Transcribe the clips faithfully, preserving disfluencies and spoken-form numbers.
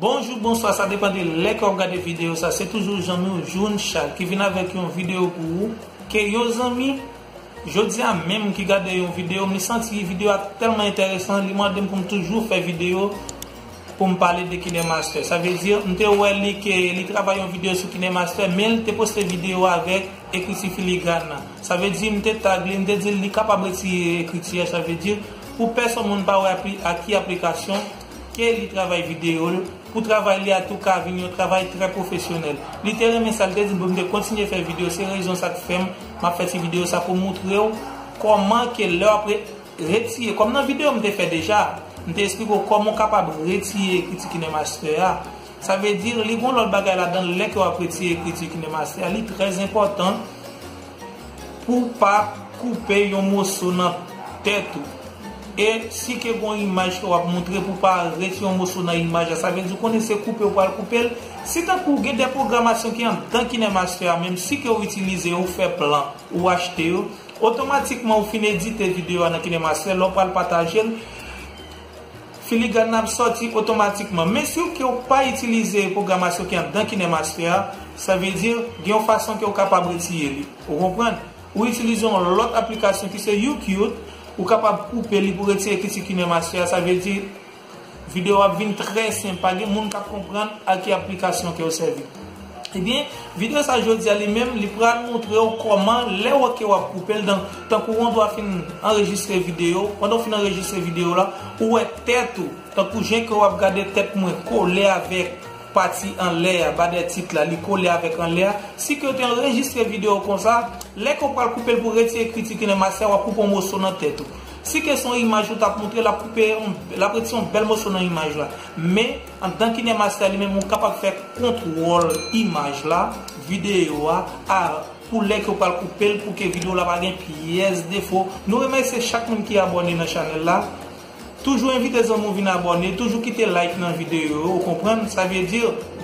Bonjou, bonswa, sa depann de lè ke w ap gade videyo sa. Se toujou zanmi w June Charles ki vin avèk yon videyo pou ou. Ke yon zanmi, jodi a menm ki gade yon videyo, m li santi videyo a tèlman enteresan, li mande m pou m toujou fè videyo pou m pale de KineMaster. Sa vle di, m te wè li ke li travay yon videyo sou KineMaster, men li te poste videyo avèk ekriti filigran nan. Sa vle di, m te tag li, m te di l li kapab retire ekriti a, sa vle di, pou pèsonn moun pa wè apli-, a ki aplikasyon ke li travay videyo l, pou travay li a tou ka vin yon travay trè pwofesyonèl. Li te renmen sa, li te di m pou m te kontinye fè videyo, se rezon sa k fè m, m ap fè ti videyo sa pou moutre w kòman ke lè w ap re-, retire, kòm nan videyo m te fè deja, m te esplike w kòman w kapab retire ekriti KineMaster a. Sa vle di, li gon lòt bagay ladan l, lè ke w ap retire ekriti KineMaster a, li trè enpòtan pou w pa koupe yon moso nan tèt ou. E si ke gon imaj ke w ap moutre, pou w pa retire yon moso nan imaj la, sa vle di w konnen se koupe w pral koupe l. Si tankou gen de pwogramasyon ki anndan KineMaster a, menm si ke w itilize yo, ou fè plan, ou achte yo, otomatikman ou fin edite videyo a nan KineMaster, lè w pral pataje l, filigran nan ap sòti otomatikman. Men si w ke w pa itilize pwogramasyon ki anndan KineMaster a, sa vle di gen yon fason ke w kapab retire li. Ou konprann? Ou itilize yon lòt aplikasyon ki se YouCut, ou kapab koupe li pou retire ekriti KineMaster a, sa vle di videyo ap vin trè senp, pa gen moun k ap konprann a ki aplikasyon ke w sèvi. Ebyen, videyo sa jodi a li menm, li pral moutre w kòman lè w ke w ap koupe l, dan, tankou w dwa fin anrejistre videyo, pandan w fin anrejistre videyo la, ou wè tèt ou, tankou jan ke w ap gade tèt mwen kole avèk pati anlè a, ba dèyè tit la, li kole avèk anlè a. Si ke w te anrejistre videyo konsa, lè ke w pral koupe l pou retire ekriti KineMaster a, w ap koupe yon moso nan tèt ou. Si ke se yon imaj ou t ap moutre, l ap koupe yon, l ap retire yon bèl moso nan imaj la. Men, anndan KineMaster li menm, ou kapab fè kontwòl imaj la, videyo a, a, pou lè ke w pral koupe l, pou ke videyo la pa gen pyès defo. Nou remèsye chak moun ki abòne nan chanèl la. Toujou envite zanmi w vin abòne, toujou kite like nan videyo yo, ou konprann? Sa vle di,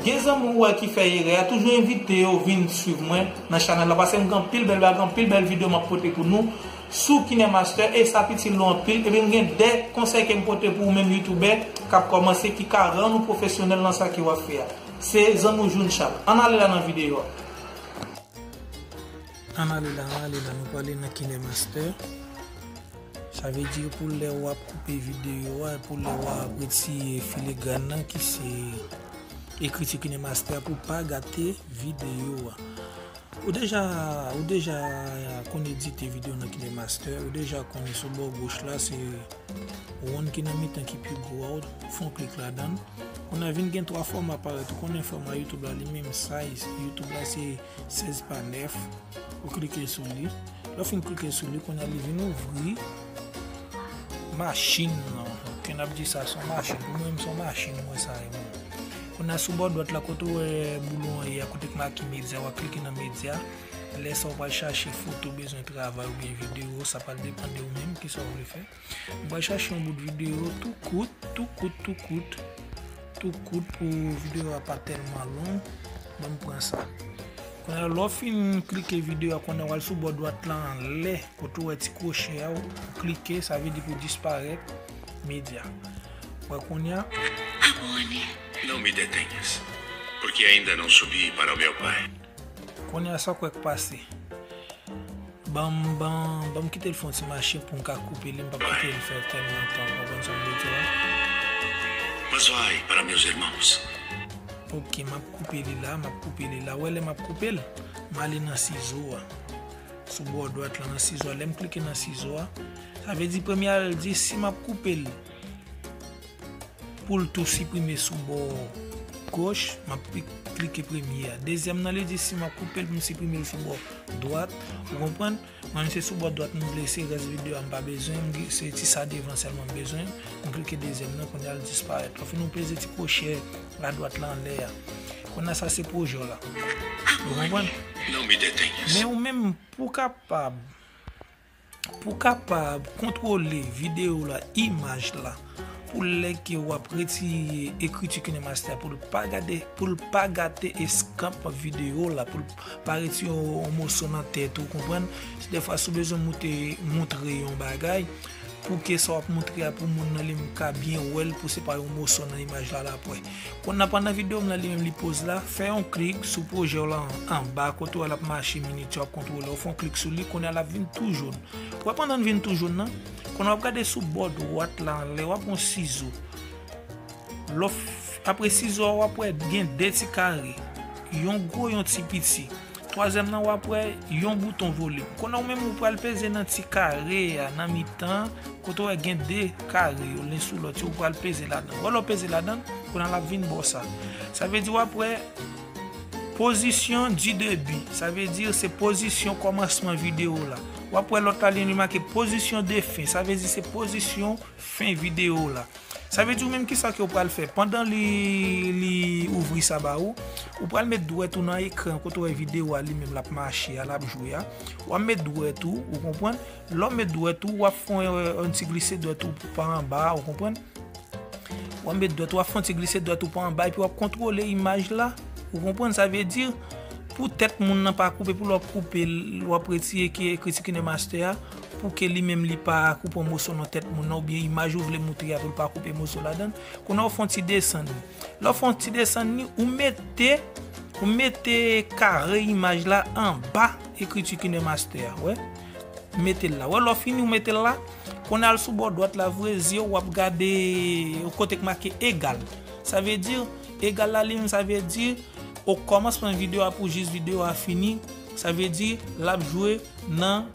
gen zanmi w wè ki fè erè a, toujou envite yo vin swiv mwen nan chanèl la, paske m gen anpil bèl bagay, anpil bèl videyo m ap pote pou nou sou KineMaster, e sa ap itil nou anpil. Epi m gen de konsèy ke m pote pou ou menm youtubè k ap kòmanse, ki ka rann ou pwofesyonèl nan sa ke w ap fè a. Se zanmi w June Charles. Ann ale la nan videyo a. Ann ale la, ann ale la, nou prale nan KineMaster. Sa vle di pou lè w ap koupe videyo a, pou lè w ap retire filigran nan ki se ekriti KineMaster a, pou pa gate videyo a. Ou deja, ou deja konn edite videyo nan KineMaster, ou deja konnen sou bò goch la, se wonn ki nan mitan ki pi gwo a, ou fè yon klik ladan l. Kounye a vin gen twa fòma parèt, ou konnen fòma YouTube la, li menm size. YouTube la se sèz pa nèf, ou klike sou li. Lè w fin klike sou li, kounye a li vin ouvri machin nan. Ok, n ap di sa se yon machin. Pou mwen menm, se yon machin, mwen sa ye mwen. Kounye a sou bò dwat la, kote w wè boulon an ye a, kote k make medya, w ap klike nan medya. Lè sa w pral chache foto, bezwen travay oubyen videyo, sa pral depann de ou menm, kisa w vle fè. M pral chache yon bout videyo tou kout, tou kout, tou kout. Tou kout pou videyo a pa tèlman long. Ban m pran sa. Kounye a, lè w fin klike videyo a, kounye a w al sou bò dwat la anlè, kote w wè ti kwochè a, w klike, sa vle di pou disparèt medya. Wè kounye a. Abone. Não me detenhas, porque ainda não subi para o meu pai. Kounye a, sa w kwè k pase? Ban m, ban, ban m kite l fè yon ti mache pou m ka koupe li, m p ap kite l fè tèlman tan, w konprann sa m vle di w la? Mas vai para meus irmãos. Ok, m ap koupe li la, m ap koupe li la. Wè lè m ap koupe l, m ale nan sizo a. Sou bò dwat la, nan sizo a. Lè m klike nan sizo a, sa vle di premye a, l di si m ap koupe l, pou l tou siprime sou bò goch, m ap pi-, klike premye a. Dezyèm nan, li di si m ap koupe l pou m siprime l sou bò dwat. Ou konprann? Mwen, se sou bò dwat m vle, se rès videyo a m pa bezwen, m, se ti sa devan sèlman m bezwen. M klike dezyèm nan, kounye a l disparèt. Lè w fin ou peze ti kwochè adwat la anlè a. Kounye a sa se pwojè w la. Ou konprann? Não me detenhas. Men ou menm, pou w kapab Pou w kapab kontwole videyo w la, imaj la, pou lè ke w ap retire ekriti KineMaster pou l pa gade, pou l pa gate eskanp videyo w la, pou l pa retire yon, yon moso nan tèt ou, konprann? Si dèfwa si w bezwen moute, moutre yon bagay, pou ke sa w ap moutre a pou moun nan li menm ka byen wè l, pou se pa yon moso nan imaj la l ap wè. Kounye a pandan videyo m nan li menm li poze la, fè yon klik sou pwojè w la an, anba kote w wè l ap mache minit yo ap kontwole, w fè yon klik sou li, kounye a l ap vin tou jòn. Ou wè pandan l vin tou jòn nan, kounye a w ap gade sou bò dwat la anlè, w ap wè yon sizo. Lè w f-, apre sizo a, w ap wè gen de ti kare, yon gwo, yon ti piti. Twazyèm nan, w ap wè yon bouton volim. Kounye a ou menm ou pral peze nan ti kare a, nan mitan, kote w wè gen de kare yo, len sou lòt yo, ou pral peze ladan. Wè lè w peze ladan, kounye a l ap vin bò sa. Sa vle di w ap wè pozisyon di debi. Sa vle di se pozisyon kòmansman videyo la. W ap wè lòt la li make pozisyon de fen. Sa vle di se pozisyon fen videyo la. Sa vle di ou menm kisa ke w pral fè? Pandan li, li ouvri sa ba ou, ou pral met dwèt ou nan ekran kote w wè videyo a li menm l ap mache a, l ap jwe a. W ap met dwèt ou, ou konprann? Lè w met dwèt ou, w ap fè yon, yon ti glise dwèt ou pa anba, ou konprann? W ap met dwèt ou, w ap fè yon ti glise dwèt ou pa anba, epi w ap kontwole imaj la, ou konprann? Sa vle di, pou tèt moun nan pa koupe, pou lè w ap koupe l, w ap retire ki ekri ti KineMaster a, pou ke li menm li pa koupe yon moso nan tèt moun nan, oubyen imaj ou vle moutre a pou l pa koupe moso ladan l. Kounye a w fè yon ti desann li. Lè w fè yon ti desann li, ou mete, ou mete kare imaj la anba ekriti KineMaster a, wè. Mete l la. Wè, lè w fini, ou mete l la. Kounye a l sou bò dwat la, vre zye w, w ap gade yon kote k make egal. Sa vle di, egal la li menm, sa vle di, o kòmansman videyo a pou jis videyo a fini, sa vle di, l ap jwe nan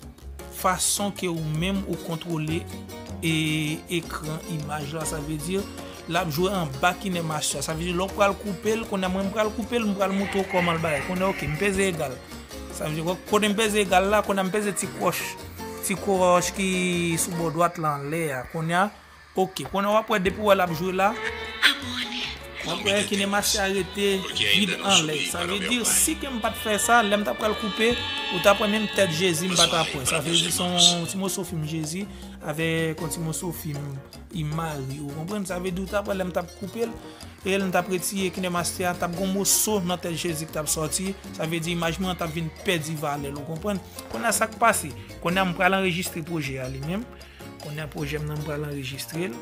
fason ke ou menm ou kontwole e ekran imaj la, sa vle di l ap jwe anba KineMaster. Sa vle di lè w pral koupe l, kounye a mwen m pral koupe l, m pral moutre w kòman l bagay. Kounye a, oke, m peze egal. Sa vle di kote m peze egal la, kounye a m peze ti kwòch, ti kwòch ki sou bò dwat la anlè a. Kounye a, oke, kounye a w ap wè depi w wè l ap jwe la, w ap wè KineMaster a rete vid anlè. Sa vle di si ke m pa t fè sa, lè m ta pral koupe, ou ta pran menm tèt Jezi m pa t ap wè. Sa vle di se yon ti moso fim Jezi avèk yon ti moso fim Mari, ou konprann? Sa vle di ou ta pran lè m t ap koupe l, e lè m t ap retire KineMaster a, t ap gon moso nan tèt Jezi ki t ap sòti. Sa vle di imaj mwen an t ap vin pèdi valè l, ou konprann? Kounye a sa k pase? Kounye a m pral anrejistre pwojè a li menm. Kounye a pwojè m nan m pral anrejistre l.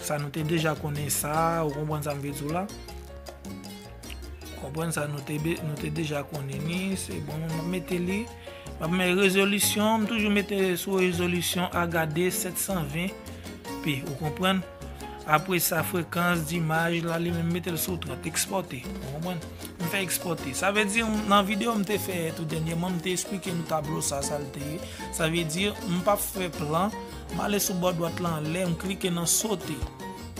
Sa nou te deja konnen sa, ou konprann sa m vle di w la? Ou konprann sa nou te be-, nou te deja konnen ni, se bon, m ap mete li. M ap met rezolisyon, m toujou mete sou rezolisyon H D sèt san ven P, ou konprann? Apre sa, frekans dimaj la, li menm mete l sou trant, ekspòte, ou konprann? M fè ekspòte. Sa vle di, nan videyo m te fè tou dènyèman, m te esplike nou tablo sa, sa l te ye. Sa vle di, m p ap fè plan, m ale sou bò dwat la anlè, m klike nan sote.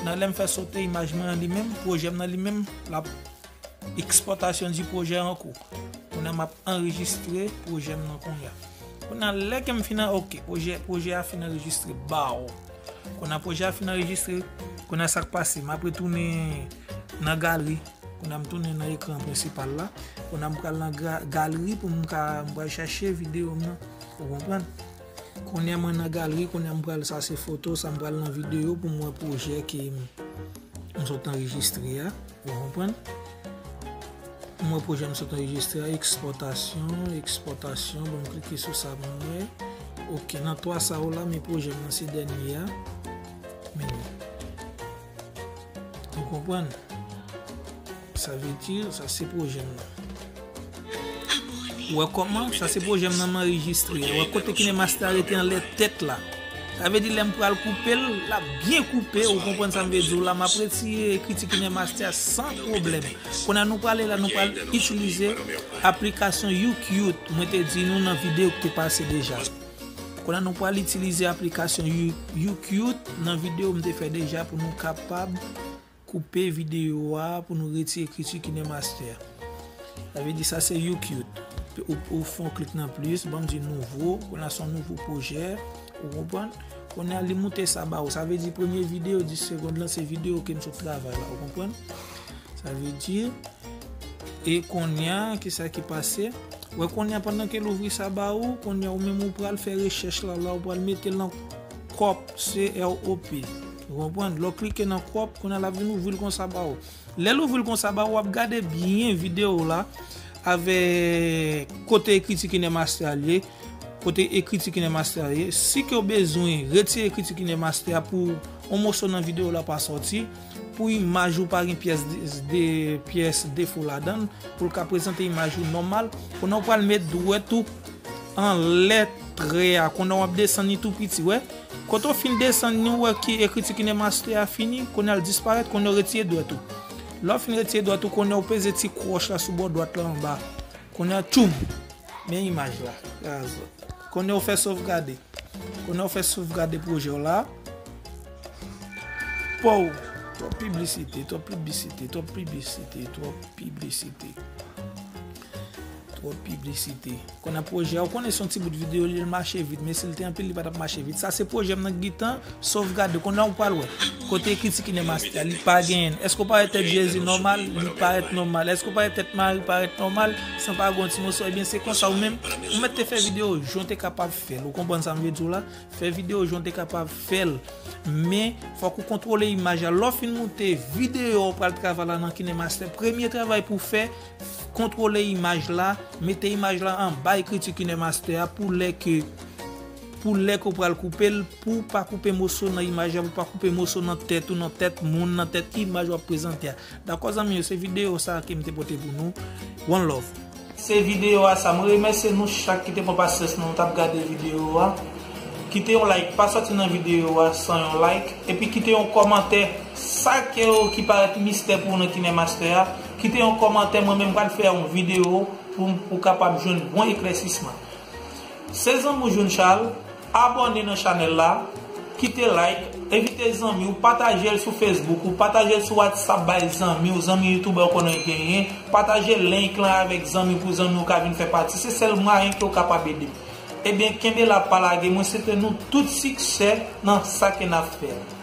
Nan lè m fè sote, imaj mwen an li menm, pwojè m nan li menm, l ap ekspòtasyon di pwojè an kou. Kounye a m ap anrejistre pwojè m nan kounye a. Kounye a lè ke m fin an, oke, pwojè, pwojè a fin anrejistre, baw. Kounye a pwojè a fin anrejistre, kounye a sa k pase, m ap retounen nan galri. Kounye a m tounen nan ekran prensipal la. Kounye a m pral nan ga-, galri pou m ka, m pral chache videyo m nan. Ou konprann? Kounye a mwen nan galri, kounye a m pral, sa se foto, sa m pral nan videyo pou m wè pwojè ke m, m sot anrejistre a. Ou konprann? M wè pwojè m sot anrejistre a, ekspòtasyon, ekspòtasyon. Bon, m klike sou sa pou m wè. Oke, nan twa sa yo la, men pwojè m nan se dènye a. Men li. Ou konprann? Sa vle di, sa se pwojè m nan. Ou wè kòman? Sa se pwojè m nan m anrejistre. Ou wè kote KineMaster a rete anlè tèt la. Sa vle di lè m pral koupe l, l ap byen koupe, ou konprann sa m vle di w la, m ap retire ekriti KineMaster a san pwoblèm. Kounye a nou prale la, nou pral itilize aplikasyon YouCute, mwen te di nou nan videyo ki te pase deja. Kounye a nou pral itilize aplikasyon You-, YouCute nan videyo m te fè deja pou nou kapab koupe videyo a, pou nou retire ekriti KineMaster. Sa vle di sa se YouCute. Ou, ou fè yon klik nan plis, ban m di nouvo, kounye a se yon nouvo pwojè, ou konprann? Kounye a li moute sa ba ou. Sa vle di premye videyo dis segonn lan se videyo ke m sot travay la, ou konprann? Sa vle di, e kounye a, kisa ki pase? Wè kounye a pandan ke l ouvri sa ba ou, kounye a ou menm ou pral fè rechèch la, la ou pral mete l nan crop, C R O P. Ou konprann? Lè w klike nan crop, kounye a l ap vin ouvri l konsa ba ou. Lè l ouvri l konsa ba ou, w ap gade byen videyo la avèk kote ekriti KineMaster a l ye. kote ekriti KineMaster a ye. Si ke w bezwen retire ekriti KineMaster a pou yon moso nan videyo la pa sòti, pou imaj ou pa gen pyès de, de pyès defo ladan l, pou l ka prezante imaj ou nòmal, kounye a w pral met dwèt ou anlè trè a, kounye a w ap desann li tou piti, wè. Kote w fin desann li, w wè ki ekriti KineMaster a fini, kounye a l disparèt, kounye a w retire dwèt ou. Lè w fin retire dwèt ou, kounye a w peze ti kwòch la sou bò dwat la anba. Kounye a, tchoum! Men imaj la. Kounye a w fè sovgade. Kounye a w fè sovgade pwojè w la. Pow! Twòp piblisite, twòp piblisite, twòp piblisite, twòp piblisite. Twòp piblisite. Kounye a pwojè a, ou konnen se yon ti bout videyo, li mache vit, men si l te anpil, li pa t ap mache vit. Sa se pwojè m nan ki gentan sovgade. Kounye a ou pral wè. Kote ekriti KineMaster a, li pa genyen. Èske w pa wè tèt Jezi nòmal? Li parèt nòmal. Èske w pa wè tèt Mari parèt nòmal? San pa gen yon ti moso. Ebyen, se konsa ou menm, ou mèt te fè videyo jan w te kapab fè l. Ou konprann sa m vle di w la? Fè videyo jan w te kapab fè l. Men, fòk ou kontwole imaj la. Lè w fin moute videyo w pral travay la nan KineMaster, premye travay pou w fè, kontwole imaj la, mete imaj la anba ekriti KineMaster a pou lè ke, pou lè ke w pral koupe l, pou w pa koupe moso nan imaj la, pou w pa koupe moso nan tèt ou, nan tèt moun, nan tèt imaj w ap prezante a. Dakò, zanmi yo, se videyo sa a ke m te pote pou nou. One love. Se videyo a sa. Mwen remèsye nou chak ki te pran pasyans nou, nou t ap gade videyo a. Kite yon like, pa sòti nan videyo a san yon like. Epi kite yon kòmantè. Sa ke w ki parèt mistè pou ou nan KineMaster a, kite yon kòmantè, mwen menm pral fè yon videyo pou, pou kapab jwenn bon eklèsisman. Se zanmi w June Charles, abòne nan chanèl la, kite like, envite zanmi w, pataje l sou Facebook ou, pataje l sou WhatsApp bay zanmi w, zanmi youtubè w konnen genyen, pataje link lan avèk zanmi w pou zanmi w ka vin fè pati. Se sèl mwayen ke w kapab ede m. Ebyen, kenbe la, pa lage, mwen swete nou tout siksè nan sa ke n ap fè.